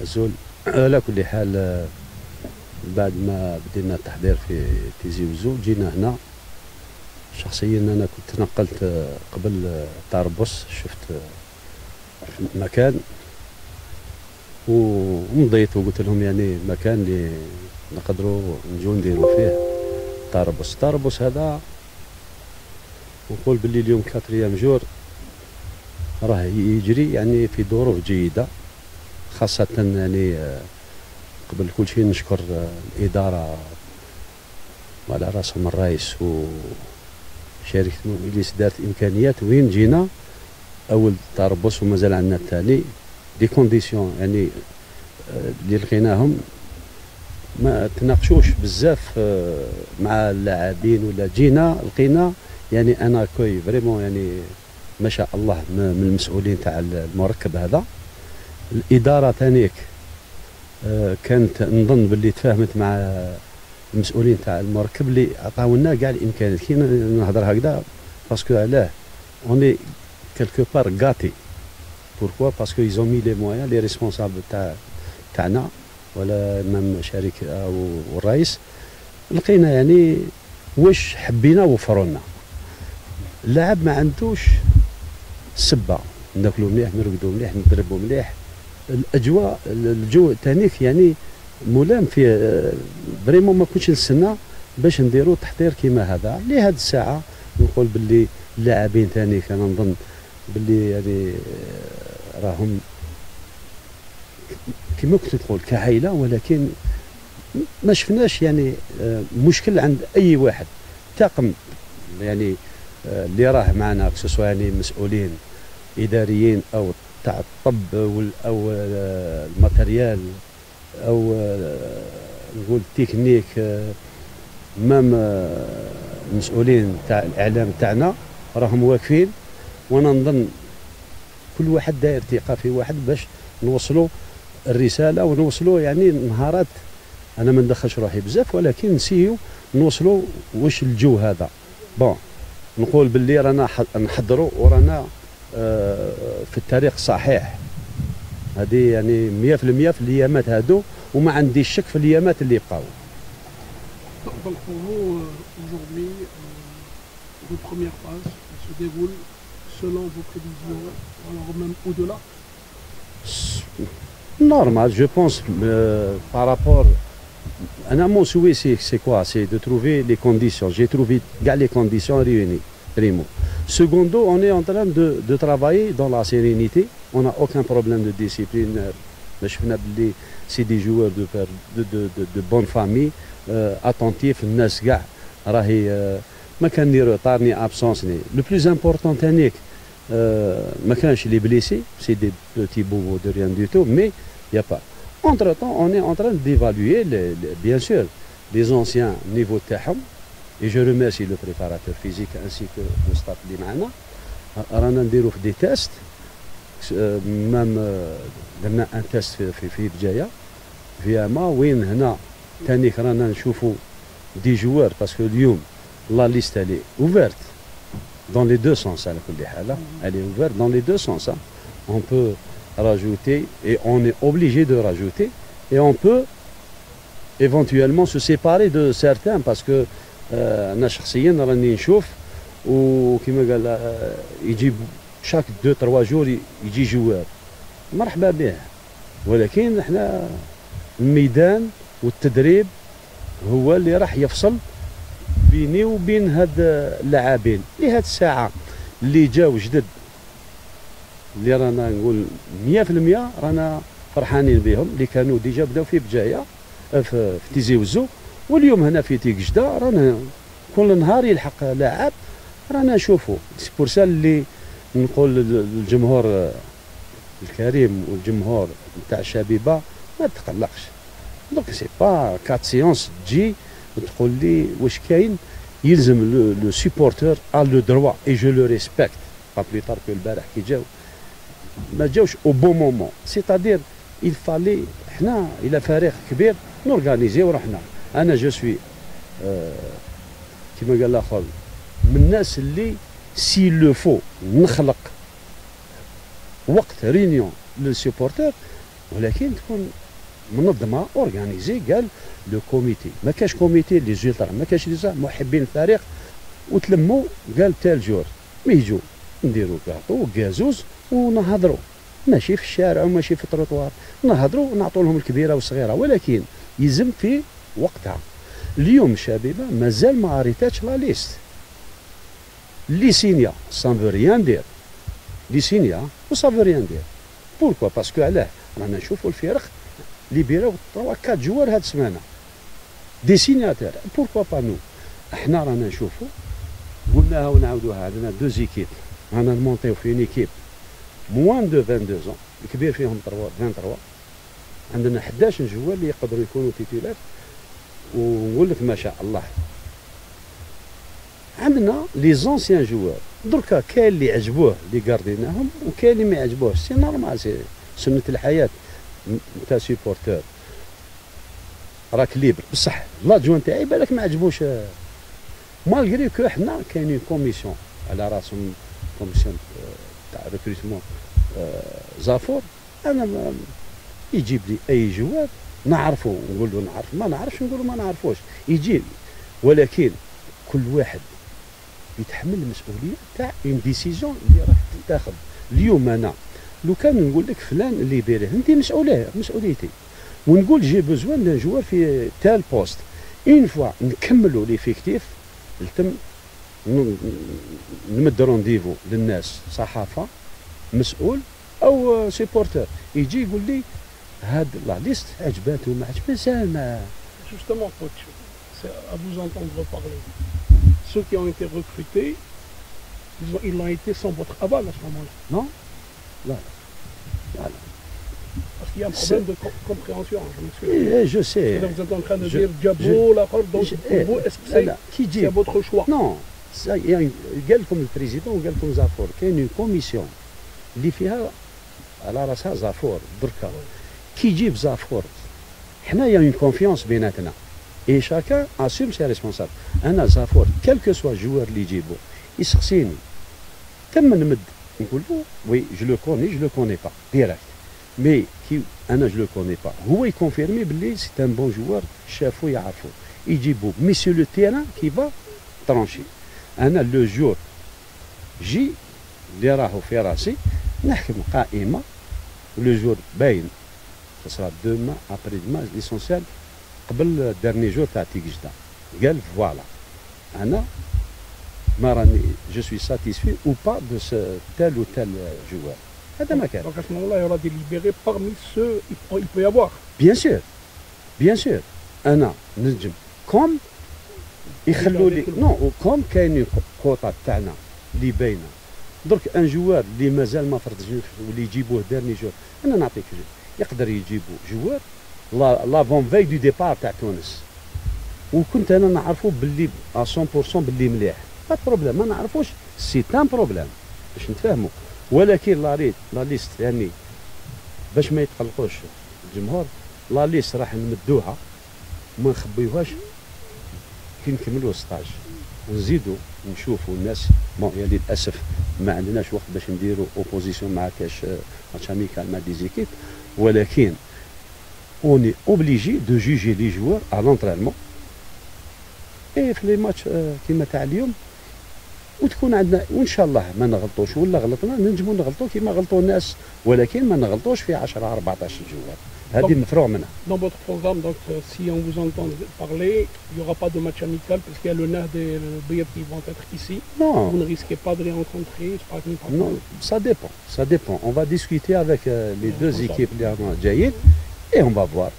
Azul. على كل حال، بعد ما بدينا التحضير في تيزي وزو جينا هنا. شخصيا انا كنت نقلت قبل التربص، شفت مكان ومضيت وقلت لهم يعني مكان اللي نقدروا نجو نديروا فيه التربص. التربص هذا نقول باللي اليوم quatrième jour راه يجري يعني في ظروف جيده. خاصة يعني قبل كل شيء نشكر الإدارة وعلى راسهم الرئيس وشركة موبيليس، دارت إمكانيات وين جينا أول تربص ومازال عندنا الثاني. des conditions يعني اللي لقيناهم ما تناقشوش بزاف مع اللاعبين ولا، جينا لقينا يعني un accueil vraiment يعني ما شاء الله من المسؤولين تاع المركب هذا. الادارة ثانيك كانت نظن باللي تفاهمت مع المسؤولين تاع المركب اللي عطاونا كاع الامكانيات. كي نهضر هكذا parce que علاه on est quelque part gâtés. pourquoi؟ parce que ils ont mis les moyens، les responsables تاعنا ولا même شركة او الرئيس. لقينا يعني واش حبينا وفروا لنا. اللاعب ما عندوش سبه، ناكلوا مليح، نرقدوا مليح، ندربوا مليح. الاجواء، الجو تانيك يعني ملام فيه vraiment. ما كنتش نستنى باش نديروا تحضير كيما هذا لهذه الساعه. نقول باللي اللاعبين ثاني كان نظن باللي يعني راهم كما كنت تقول كعائله، ولكن ما شفناش يعني مشكل عند اي واحد. طاقم يعني اللي راه معنا، que ce soit يعني مسؤولين اداريين او تاع الطب او ال matériel او نقول technique، même المسؤولين تاع الاعلام تاعنا راهم واقفين. وانا نظن كل واحد داير ثقة في واحد باش نوصلوا الرسالة ونوصلوا يعني نهارات. انا ما ندخلش روحي بزاف، ولكن نسيو نوصلوا واش الجو هذا. bon، نقول باللي رانا نحضروا ورانا في الطريق الصحيح. هذه يعني 100% في الايامات هادو، وما عنديش شك في الايامات اللي بقاو. Donc pour vous, aujourd'hui, vos premières phases se déroulent selon vos prévisions, alors même au-delà؟ Normal, je pense, par rapport. أنا mon souhait, c'est quoi؟ C'est de trouver les conditions. J'ai trouvé les conditions réunies, primo. Secondo, on est en train de travailler dans la sérénité. On n'a aucun problème de discipline. C'est des joueurs de bonne famille, attentifs, الناس كاع راهي ما كان ni retard ni absence ni. Le plus important تانيك ما كانش les blessés، c'est des petits bobos de rien du tout، mais y a pas. Entre temps, on est en train d'évaluer, bien sûr, les anciens niveaux تاعهم، et je remercie le préparateur physique ainsi que le staff اللي معنا. رانا نديرو في des tests، même درنا un test في بجايه في اما وين هنا تانيك رانا نشوفوا des joueurs، parce que اليوم la liste elle est ouverte dans les deux sens. على كل حال elle est ouverte dans les deux sens. On peut rajouter et on est obligé de rajouter et on peut éventuellement se séparer de certains، parce que انا شخصيا راني نشوف وكما قال يجيب chaque 2 3 jours يجي joueur، مرحبا به، ولكن احنا الميدان والتدريب هو اللي راح يفصل بيني وبين هاد اللاعبين. لهاد الساعة اللي جاو جدد اللي رانا نقول 100% رانا فرحانين بهم، اللي كانوا déjà بداو في بجاية في تيزي وزو واليوم هنا في تيكجدا، رانا كل نهار يلحق لاعب رانا نشوفوا. c'est pour ça اللي نقول للجمهور الكريم والجمهور نتاع الشبيبة ما تقلقش. donc c'est pas quatre séances تجي تقول لي واش كاين. يلزم le supporter a le droit et je le respecte، pas plus tard que البارح كي جاو ما جاوش au bon moment، c'est-à-dire il fallait حنا الى فريق كبير نورغانيزيو روحنا. انا je suis كيما قال الاخر من الناس اللي s'il le faut نخلق وقت réunion لل supporters. ولكن تكون منظمه، organisée. قال le comité، ما كاش comité les ultras، ما كاش les محبين الفريق، وتلموا قال tel jour mais يجوا نديروا كاطو وكازوز ونهضروا، ماشي في الشارع وماشي في التروطوار، نهضروا ونعطوا لهم الكبيرة والصغيره، ولكن يلزم في وقتها. اليوم الشبيبة مازال ما arrêtاتش la liste اللي signa، ça veut rien dire اللي signa و ça veut rien dire. pourquoi؟ parce que علاه رانا نشوفوا الفرق libéraw 3 4 joueurs هاد السمانه des signataires، pourquoi pas nous؟ احنا رانا نشوفوا، قلناها ونعاودوها، عندنا deux équipes، رانا نمونطيو في une équipe moins de 22 ans، الكبير فيهم 23، عندنا 11 joueurs اللي يقدروا يكونوا titulaires، ونقول لك ما شاء الله. عندنا les anciens joueurs، دركا كاين اللي عجبوه اللي gardيناهم وكاين اللي ما يعجبوهش، c'est normal، c'est سنة الحياه. انت supporter راك libre، بصح l'adjoint تاعي بالك ما عجبوش، malgré que حنا كاينين commission على راسهم commission تاع recrutement زافور. انا يجيب لي اي joueur نعرفه نقول له نعرف، ما نعرفش نقول له ما نعرفوش، يجي، ولكن كل واحد يتحمل المسؤولية تاع une décision اللي راح تتاخذ. اليوم انا لو كان نقول لك فلان libéré، انت مسؤوليه، مسؤوليتي، ونقول j'ai besoin d'un joueur في tel poste، une fois نكملوا l'effectif التم نمد rendez-vous للناس، صحافه، مسؤول او supporter، يجي يقول لي هاد la liste عجباتو ما عجباتش ما Justement, coach, c'est à vous entendre parler. Ceux qui ont été recrutés, ils l'ont été sans votre aval à ce moment-là. Non، لا لا لا. Parce qu'il y a un problème de compréhension, je m'excuse. إيه، je sais. Vous êtes en train de dire جابوا لاخر، donc pour vous, est-ce que c'est votre choix؟ Non، قال لكم ال président وقال لكم زافور، كاين une commission اللي فيها على راسها زافور. دركا كي يجيب زافور حنايا une confiance بيناتنا et chacun assume ses responsabilités. انا زافور quel que soit joueur اللي يجيبو يسقسيني، تم نمد نقول له oui je le connais، je le connais pas direct، mais كي انا je le connais pas هو ي confirmer باللي c'est un bon joueur، شافو يعرفو يجيبو، mais c'est le terrain qui va trancher. انا le jour J اللي راهو في راسي نحكم قائمه، le jour باين sera demain، après-demain، l'essentiel قبل dernier jour تاع تيكجدا، قال voilà انا ما راني je suis satisfait ou pas de ce tel ou tel joueur، هذا ما كان. Donc à ce moment-là, il y aura des libérés parmi ceux, il peut y avoir. bien sûr، bien sûr، انا نجم comme يخلوا لي non comme كاين كوطا تاعنا اللي باينه. درك un joueur اللي مازال ما فرضش واللي يجيبوه dernier jour، انا نعطيك، يقدر يجيبوا joueur l'avant-veille du départ تاع تونس وكنت انا نعرفو باللي 100% باللي مليح، pas problème. ما نعرفوش c'est un problème باش نتفاهموا. ولكن la ريت la liste يعني باش ما يتقلقوش الجمهور، la liste راح نمدوها وما نخبيوهاش كي نكملوا stage ونزيدوا نشوفوا الناس. bon يعني للاسف ما عندناش وقت باش نديروا opposition مع كاش match amical مع des équipes، ولكن on est obligé de juger les joueurs à l'entraînement et في les matchs كيما تاع اليوم، وتكون عندنا وان شاء الله ما نغلطوش، ولا غلطنا ننجموا نغلطوا كيما غلطوا الناس، ولكن ما نغلطوش في 10 14 joueurs، هذه مفروغ منها. Dans votre programme, donc, si on vous entend parler, il n'y aura pas de match amical parce qu'il y a le Nahd et le Bayat qui vont être ici. Non. Vous ne risquez pas de les rencontrer. Non, ça dépend. Ça dépend. On va discuter avec les deux équipes اللي جايين et on va voir.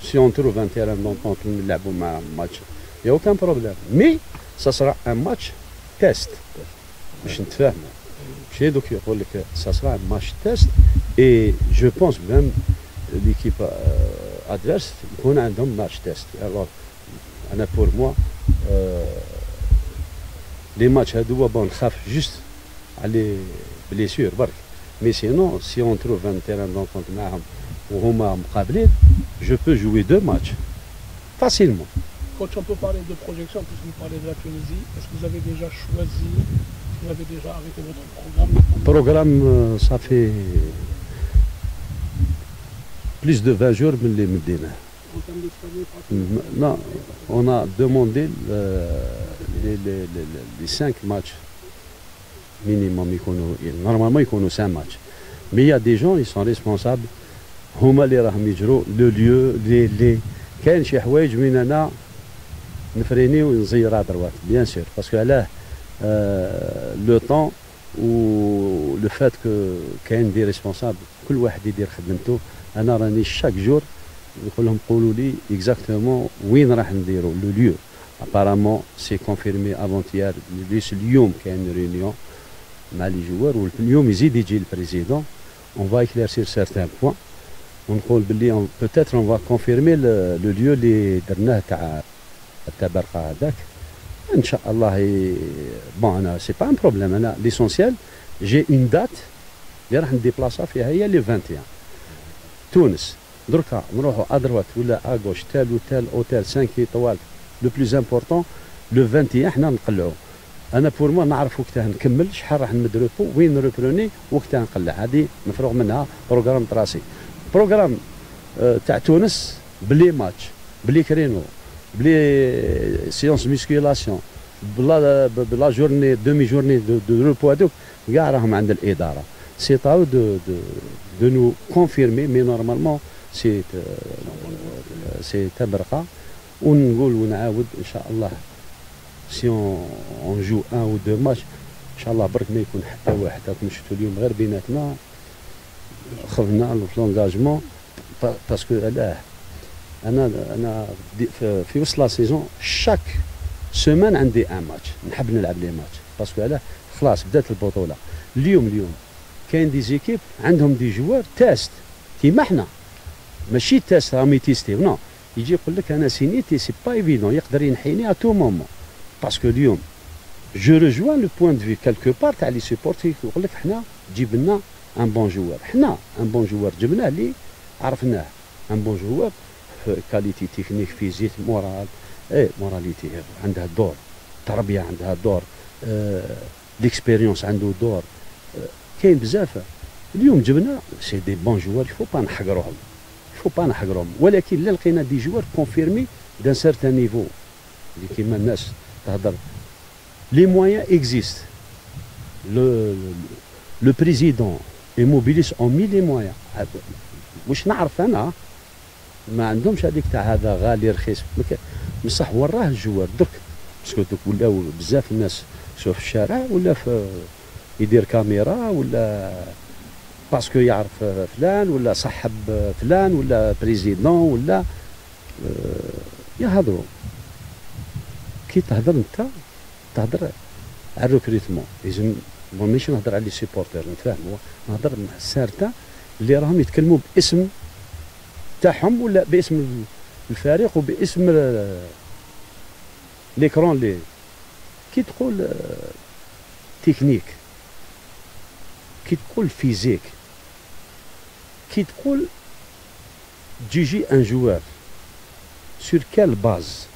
Si on trouve un terrain d'entente نلعبوا مع match، il n'y a aucun problème. Mais ça sera un match test. باش نتفاهموا. ماشي دوك يقول لك ça sera un match test et je pense même l'équipe adverse يكون عندهم match test. alors انا pour moi les matchs هادو bon نخاف juste على les blessures برك، mais sinon si on trouve un terrain d'entente معاهم وهما مقابلين je peux jouer deux matchs facilement. Coach, on peut parler de projection puisque vous parlez de la Tunisie. Est-ce que vous avez déjà choisi, est-ce que vous avez déjà arrêté votre programme؟ Programme, ça fait plus de 20 jours من اللي مديناه. Non, on a demandé les 5 matchs minimum يكونوا، normalement يكونوا 5 matchs. Mais il y a des gens, ils sont responsables، هما اللي راهم يجروا le lieu les كاين شي حوايج وين انا نفريني ونزير à droite، bien sûr، parce que علاه le temps و le fait que كاين des responsables، كل واحد يدير خدمته. انا راني chaque jour نقول لهم قولوا لي exactement وين راح نديروا le lieu. apparemment c'est confirmé avant-hier، ليس اليوم كاين réunion مع les joueurs، واليوم يزيد يجي ال président، on va éclaircir certains points، ونقول باللي peut-être on va confirmer le lieu اللي درناه تاع التبرقه هذاك ان شاء الله. bon، انا c'est pas un problème، انا l'essentiel j'ai une date اللي راح نديبلاسا فيها، هي le 21 تونس. دركا نروحوا à droite ولا à gauche، tel ou tel hôtel 5 étoiles، le plus important le 21 حنا نقلعوا. انا pour moi نعرف وقتها نكمل، شحال راح نمد repos، وين reprendre، وقتها نقلع، هذه مفروغ منها، programme tracé، programme تاع تونس ب les matchs، ب les créneaux، ب les séances musculation، ب la journée، demi-journée de repos، هذوك كاع راهم عند الاداره. c'est à eux de nous confirmer، mais normalement c'est تبرقه. ونقول ونعاود، ان شاء الله si on joue un ou deux matchs، ان شاء الله برك ما يكون حتى واحد. راكم شفتوا اليوم غير بيناتنا خفنا في l'engagement، parce que علاه انا في وسط la saison chaque semaine عندي un match، نحب نلعب les matchs، parce que علاه خلاص بدات البطوله. اليوم كاين des équipes عندهم des joueurs test كيما حنا، ماشي test راهم يتيستيو، non، يجي يقول لك انا سينيتي، c'est pas évident، يقدر ينحيني à tout moment. parce que اليوم je rejoins le point de vue quelque part تاع les supporters، يقول لك حنا جيب لنا un bon joueur. حنا un bon joueur جبناه اللي عرفناه un bon joueur، qualité technique، physique، morale، et moralité عندها دور، التربية عندها دور، l'expérience عنده دور. كاين بزاف اليوم جبنا، c'est des bons joueurs، il faut pas نحقروهم، faut pas نحقروهم. ولكن لا لقينا des joueurs confirmés d'un certain niveau اللي كيما الناس تهضر، les moyens existent، le président mobilise on met les moyens. واش نعرف انا ما عندهمش هذيك تاع هذا غالي رخيص، بصح وراه ال joueur درك، parce que دوك ولاو بزاف الناس سواء في الشارع ولا في يدير كاميرا ولا parce que يعرف فلان ولا صاحب فلان ولا président ولا يهضروا. كي تهضر انت تهضر على ال recrutement لازم، ماشي نهضر على les supporters، نتفاهموا، نهضر مع certains اللي راهم يتكلموا باسم تاعهم ولا باسم الفريق وباسم l'écran. اللي كي تقول تكنيك، كي تقول physique، كي تقول juger un joueur، sur quelle base؟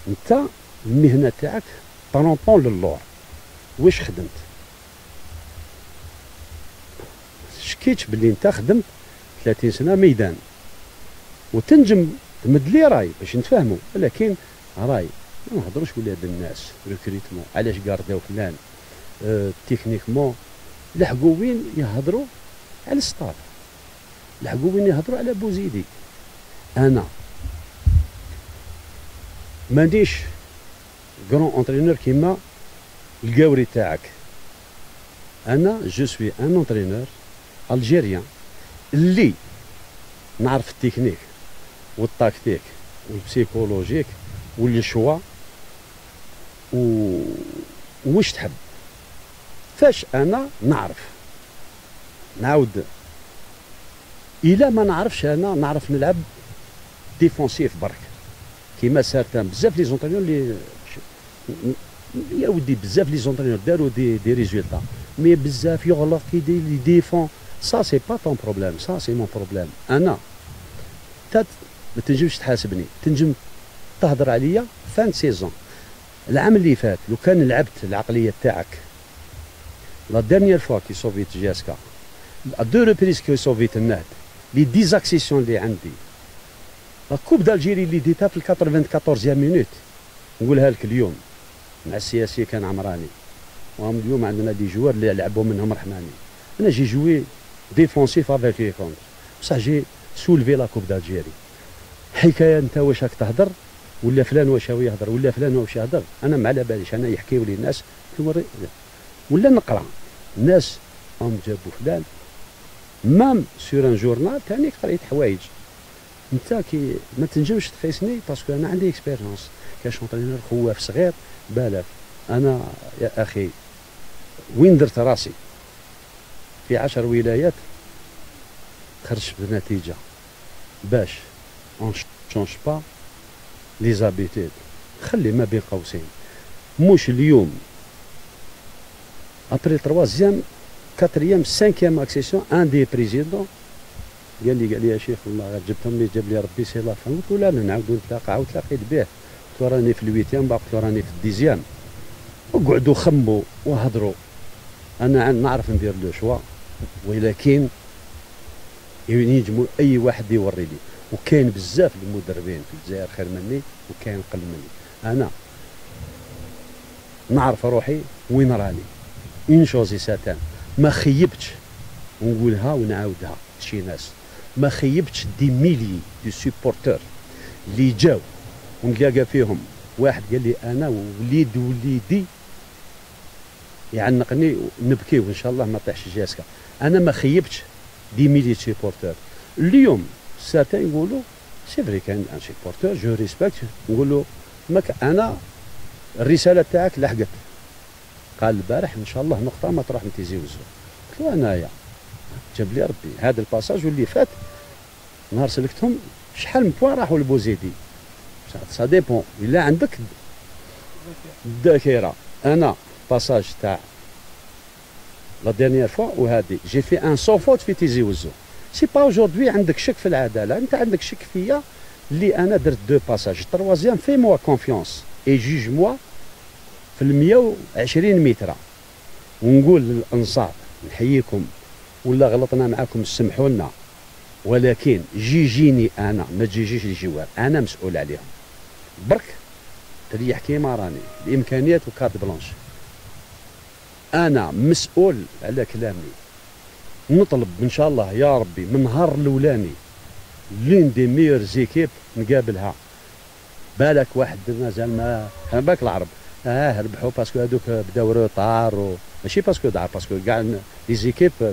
انت المهنة تاعك 30 ans للور واش خدمت؟ شكيتش باللي انت خدمت 30 سنة ميدان وتنجم تمد لي راي باش نتفاهموا، ولكن راي ما نهضروش ولاد الناس. recrutement علاش قارداو فلان techniquement، لحقوا وين يهضروا على ال staff، لحقوا وين يهضروا على بوزيدي. انا مانيش grand entraîneur كيما القاوري تاعك، انا je suis un entraîneur algérien اللي نعرف ال technique وال tactique وال psychologique و les choix واش تحب فاش انا نعرف. نعاود، الا ما نعرفش، انا نعرف نلعب défensif برك كيما certains بزاف les entraîneurs اللي يا ودي بزاف les entraîneurs داروا des résultats، mais بزاف يغلط يدير défend. ça c'est pas ton problème، ça c'est mon problème. انا تات ما تنجمش تحاسبني، تنجم تهضر عليا fin saison. العام اللي فات لو كان لعبت العقلية تاعك، la dernière fois كي sauvé JSK، deux reprises كي sauvé النهد. les 10 accessions اللي عندي، la Coupe d'Algérie اللي ديتها في 94 minute، نقولها لك اليوم مع السياسي كان عمراني، وهم اليوم عندنا des joueurs اللي لعبوا منهم رحماني. انا j'ai joué défensif avec les contres، بصح j'ai soulevé la Coupe d'Algérie. حكاية انت واش راك تهضر ولا فلان واش هو يهضر ولا فلان واش يهضر، انا ما على باليش. انا يحكيو لي الناس ولا نقرا الناس هم جابوا فلان، même sur un journal ثاني قريت حوايج. انت كي ما تنجمش تقيسني parce que انا عندي expérience. كاش entraîneur خواف صغير بالك. انا يا اخي وين درت راسي في 10 ولايات خرجت بنتيجه، باش on change pas les habitudes. خلي ما بين قوسين، مش اليوم après troisième، quatrième، cinquième accession، un des présidents قال لي يا شيخ والله غير جبتهم لي، جاب لي ربي c'est la fin. قلت له لا، نعاودو نتلاقى. عاود تلاقيت به، قلت له راني في ال huitième، قلت له راني في ال dixième. وقعدوا خموا وهضروا. انا نعرف ندير le choix، ولكن ينجموا اي واحد يوري لي، وكاين بزاف المدربين في الجزائر خير مني وكاين قل مني. انا نعرف روحي وين راني. une chose est certaine، ما خيبتش، ونقولها ونعاودها شي ناس، ما خيبتش des milliers de supporters اللي جاو ونتلاقى فيهم. واحد قال لي انا وليد وليدي يعنقني نبكي وان شاء الله ما طيحش JSK. انا ما خيبتش des milliers supporters. اليوم certains يقولوا c'est vrai، كاين un supporter je respecte، نقول له انا الرسالة تاعك لحقت. قال البارح ان شاء الله نقطة ما تروح من تيزي وزو. قلت له انايا جاب لي ربي هذا ال passage واللي فات نهار سلكتهم شحال من points راحوا لبوزيدي. ça dépend الا عندك الذاكره. انا passage تاع la dernière fois وهادي j'ai fait un sans faute في تيزي وزو. c'est pas aujourd'hui عندك شك في العداله، انت عندك شك فيا اللي انا درت deux passages، troisième fais-moi confiance et juge-moi في ال 120 متر. ونقول للانصار نحييكم، ولا غلطنا معاكم سمحوا لنا، ولكن جيجيني انا، ما تجيجيش les joueurs، انا مسؤول عليهم. برك تريح كيما راني الامكانيات و carte blanche، انا مسؤول على كلامي. نطلب ان شاء الله يا ربي من نهار الاولاني l'une des meilleures équipes نقابلها. بالك واحد مازال ما بالك العرب ربحوا parce que هذوك بداو retard و... ماشي parce que ضعف، parce que كاع les équipes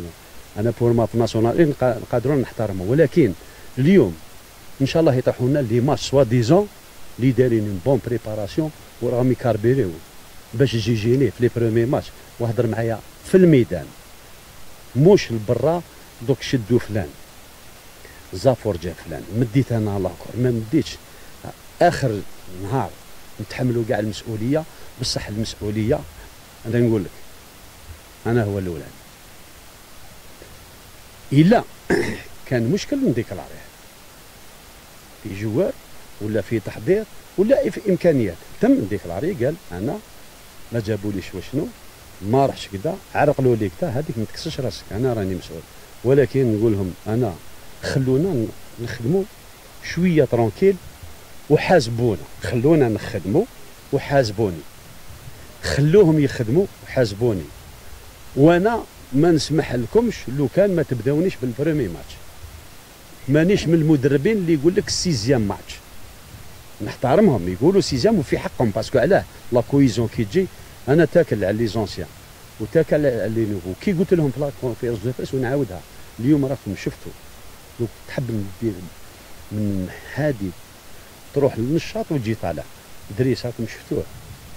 انا pour moi في nationale نقدروا نحترموا. ولكن اليوم ان شاء الله يطيحوا لنا les matchs soi-disant اللي دايرين une bonne préparation وراهم يكاربيريو باش تجيني في les premiers matchs وهضر معايا في الميدان موش البرا. دوك شدوا فلان زافور، جا فلان، مديت انا l'accord ما مديتش. اخر نهار نتحملوا كاع المسؤوليه. بصح المسؤولية انا نقول لك انا هو الاولاني. الا كان مشكل نديكلاريه في joueur ولا في تحضير ولا في امكانيات، تم نديكلاري. قال انا ما جابوليش وشنو ما رحش كذا عرقلوا لي كذا، هذيك ما تكسرش راسك، انا راني مسؤول. ولكن نقول لهم انا خلونا نخدموا شوية tranquille وحاسبونا. خلونا نخدموا وحاسبوني، خلوهم يخدموا وحاسبوني. وانا ما نسمح لكمش لو كان ما تبداونيش بال premier match. مانيش من المدربين اللي يقول لك sixième match. نحترمهم يقولوا sixième وفي حقهم، parce que علاه la cohésion كي تجي انا تاكل على les anciens وتاكل على les nouveaux. كي قلت لهم في la conférence de presse ونعاودها اليوم، راكم شفتوا لو تحب ندير من هادي تروح للنشاط وتجي طالع. دريس راكم شفتوه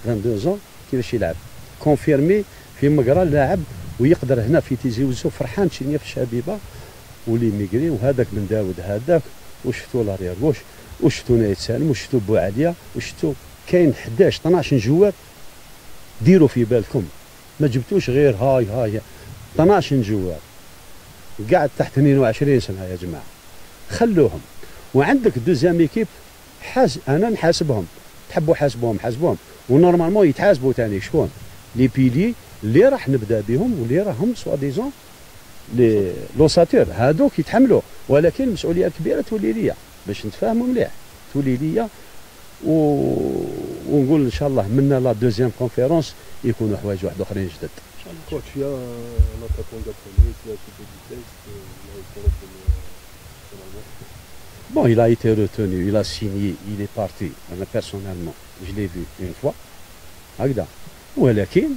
22 ans كيفاش يلعب، confirmé في مقرا لاعب ويقدر هنا في تيزي وزو فرحان شنيا في الشبيبة ولي ميغري وهذاك بن داود هذاك، وشفتوا l'arrière gauche وشفتوا نايت سالم وشفتوا بوعليا وشفتوا كاين 11 12 joueurs. ديروا في بالكم ما جبتوش غير هاي هاي، 12 joueurs قاعد تحت 22 سنة يا جماعه، خلوهم. وعندك deuxième équipe حاس انا نحاسبهم، تحبوا حاسبوهم حاسبوهم، و normalement يتحاسبوا ثاني. شكون les piliers اللي راح نبدا بهم واللي راهم soi-disant les l'ossature هادوك يتحملوا، ولكن المسؤولية الكبيرة تولي ليا باش نتفاهموا مليح، تولي ليا ونقول ان شاء الله منا la deuxième conférence يكونوا حوايج واحد اخرين جدد. Coach, il y a un attaquant japonais qui a subi du test, il a été retenu finalement. Bon, il a été retenu, il a signé, il est parti. أنا personnellement, je l'ai vu une fois. هكذا. ولكن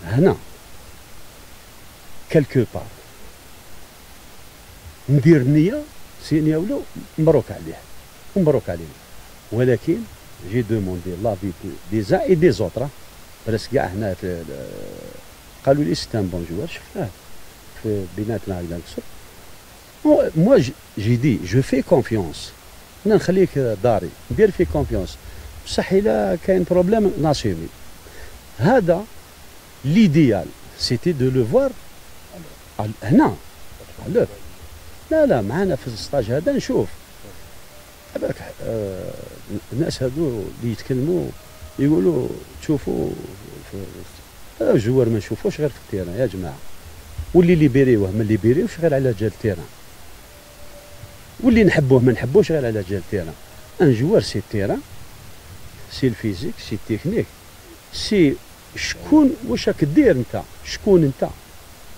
هنا quelque part ندير نية سينيا ولو مبروك عليه ومبروك علينا، ولكن j'ai demandé l'avis des uns et des autres presque كاع هنا قالوا لي c'est un bon joueur، شفناه في بيناتنا هكذا نكسر. moi j'ai dit je fais confiance، انا نخليك داري ندير فيك confiance، بصح الا كاين problème n'assumer. هذا l'idéal c'était de le voir هنا لا لا معنا في ال stage هذا نشوف. بالك الناس هذو اللي يتكلموا يقولوا تشوفوا هذا ال joueur ما نشوفوش غير في ال terrain يا جماعة، واللي ليبيريوه ما ليبيريوش غير على جال ال terrain، واللي نحبوه ما نحبوش غير على جال ال terrain. un joueur c'est terrain، c'est ال physique، c'est ال technique، c'est شكون واش راك دير انت، شكون انت.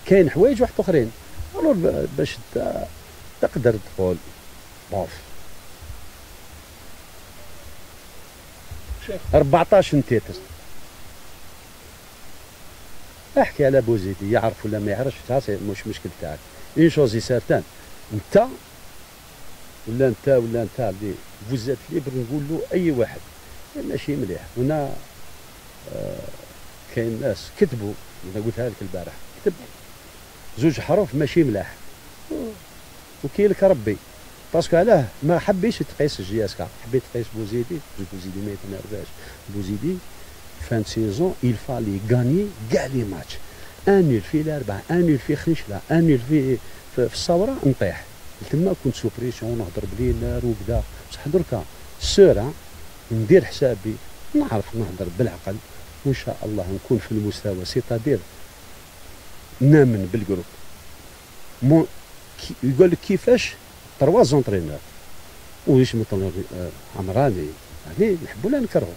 كاين حوايج واحد اخرين alors باش تقدر تقول bof 14 titres. احكي على بوزيدي يعرف ولا ما يعرفش مش مشكل تاعك. une chose est certaine، انت ولا انت ولا انت اللي vous êtes libre نقول له اي واحد ماشي مليح. هنا كاين ناس كتبوا، انا قلتها لك البارح، كتب زوج حروف ماشي ملاح وكيلك ربي، parce que علاه ما حبيش تقيس JSK، حبيت تقيس بوزيدي، بوزيدي ما يتنرفاش. بوزيدي fin saison il fallait gagner كاع les matchs، un nul في الاربعة، un nul في خنشله، un nul في الثورة نطيح تما، كنت sous pression نهضر ب les nerfs وكذا. بصح دركا serein ندير حسابي، نعرف نهضر بالعقل، وان شاء الله نكون في المستوى، c'est-à-dire نامن بال groupe. مو يقول لك كيفاش trois entraîneurs واش مثلا عمراني يعني نحبو ولا نكرهو،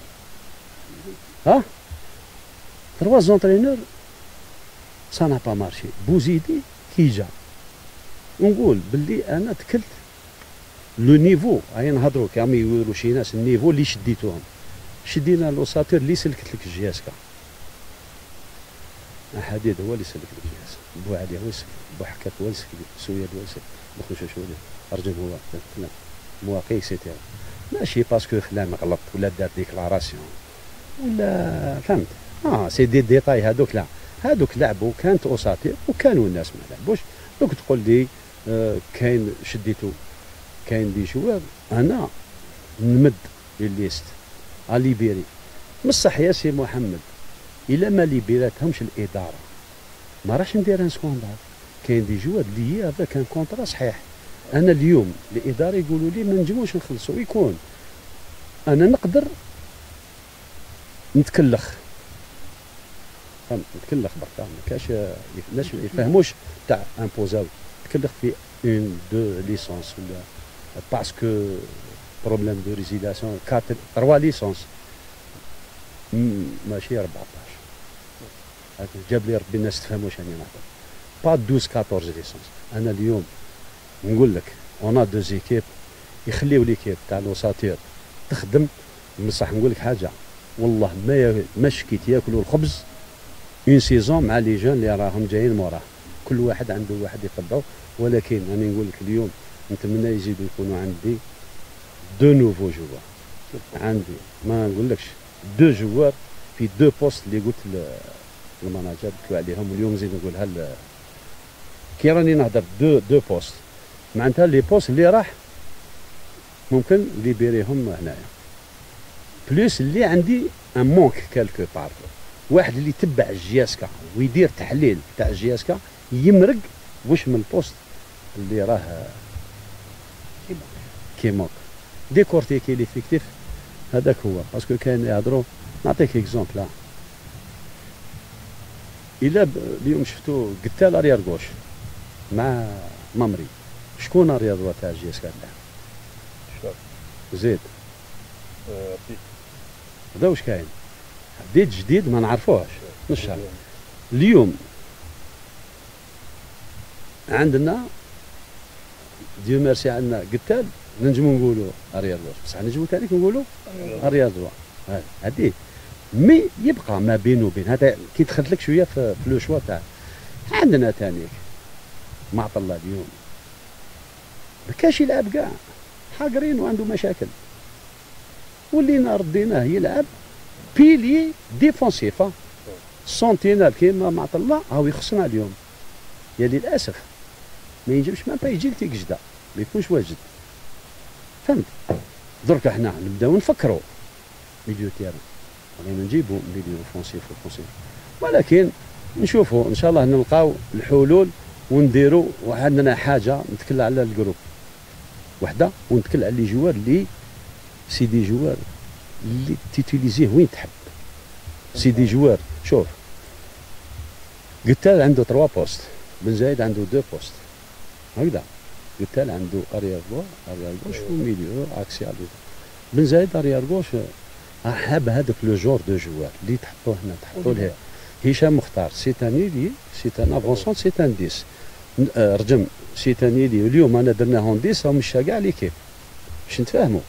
ها trois entraîneurs ça n'a pas marché. بوزيدي كي جا نقول باللي انا تكلت le niveau، هاي نهضروا كامل يقولوا شي ناس ال niveau اللي شديتوهم، شدينا l'ossature اللي سلكت لك ال JSK، حديد هو اللي سلك لك ال JSK، بو علي هو اللي سلك، بو حكاك هو اللي سلك، سويد هو اللي سلك، بوخنشوش هو اللي رجل هو فلان مواقي et cetera. ماشي parce que فلان غلط ولا دار déclaration ولا فهمت، c'est des détails هذوك. لا هذوك لعبوا، كانت ossature وكانوا الناس ما لعبوش. دوك تقول لي كاين شديتو كاين des joueurs، انا نمد liste à libérer. بصح يا سي محمد الا ما ليبيراتهمش الادارة ما راحش ندير un scandale. كاين des joueurs liés avec un contrat صحيح. انا اليوم الادارة يقولوا لي ما نجموش نخلصوا، يكون انا نقدر نتكلخ، فهمت، نتكلخ برك، ما كاش الناس ما يفهموش تاع imposer، تكلخ في une deux licences ولا parce que problème de résiliation 4 3 licences ماشي 14. جاب لي ربي الناس تفهم واش راني نهضر، pas 12 14 licences. انا اليوم نقول لك on a deux équipes، يخليو l'équipe تاع l'ossature تخدم. بصح نقول لك حاجة، والله ما شكيت ياكلوا الخبز une saison مع les jeunes اللي راهم جايين موراه، كل واحد عنده واحد يتبعو. ولكن انا نقول لك اليوم نتمنى يزيدوا يكونوا عندي deux nouveaux joueurs، عندي ما نقولكش deux joueurs في deux postes اللي قلت لل manager قلت له عليهم، واليوم نزيد نقولها كي راني نهضر deux postes، معناتها les postes اللي راح ممكن ليبيريهم هنايا، plus اللي عندي un manque quelque part. واحد اللي يتبع ال JSK ويدير تحليل تاع ال JSK يمرق واش من ال poste اللي راه qui manque décortiquer l'effectif هذاك هو. parce que كاين يهضروا، نعطيك exemple، الا اليوم شفتو قتال arrière gauche مع مامري. شكون arrière droit تاع JSK الان؟ زيد هذا واش كاين بديت جديد ما نعرفوهش نشرح. اليوم عندنا Dieu merci عندنا قتال، ننجمو نقولوا arrière droit، بصح نجمو ثاني نقولوا arrière droit هذه، mais يبقى ما بين وبين هذا كي دخلت لك شوية في le choix تاع. عندنا ثاني معطى الله اليوم ما كاش يلعب كاع، حاقرين وعنده مشاكل، ولينا رديناه يلعب pilier défensif sentinelle كيما معطى الله، هاو يخصنا اليوم. يا للاسف ما ينجمش même pas يجي لتيكجدا، ما يكونش واجد، فهمت؟ درك احنا نبداو نفكروا milieu terrain، بغينا نجيبو milieu offensif offensif، ولكن نشوفوا ان شاء الله نلقاو الحلول ونديروا. وعندنا حاجة نتكلم على ال groupe وحده ونتكلم على les joueurs اللي c'est des joueurs اللي ت utiliser ه وين تحب، c'est des joueurs. شوف قتال عنده 3 postes، بن زايد عنده 2 postes هكذا. قتال عنده arrière droit، arrière gauche و milieu axial. بن زايد arrière gauche. حاب هذاك le genre de joueur اللي تحطوه هنا تحطوا له هشام مختار، c'est un ailier، c'est un avant-centre، c'est un 10. رجم c'est un ailier. اليوم انا درناه 10 ومشى كاع l'équipe باش نتفاهموا.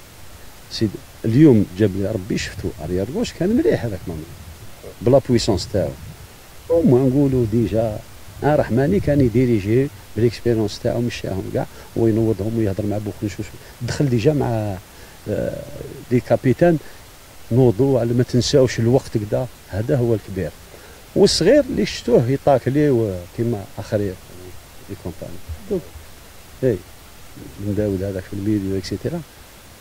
سيد اليوم جاب لي ربي شفتو arrière gauche كان مليح هذاك مامي ب la puissance تاعو، وما نقولوا déjà رحماني كان ي diriger ب l'expérience تاعو، مشاهم كاع وينوضهم ويهضر مع بوخنشوش، دخل déjà مع les capitaines، نوضوا على ما تنساوش الوقت كدا. هذا هو الكبير، والصغير اللي شفتوه يطاكلي كيما اخرين les compagnies donc اي بن داود هذاك في ال milieu et cetera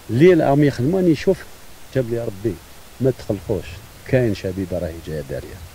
اللي راهم يخدموا. راني نشوف جاب لي ربي ما تقلقوش، كاين شبيبة راهي جاية derrière.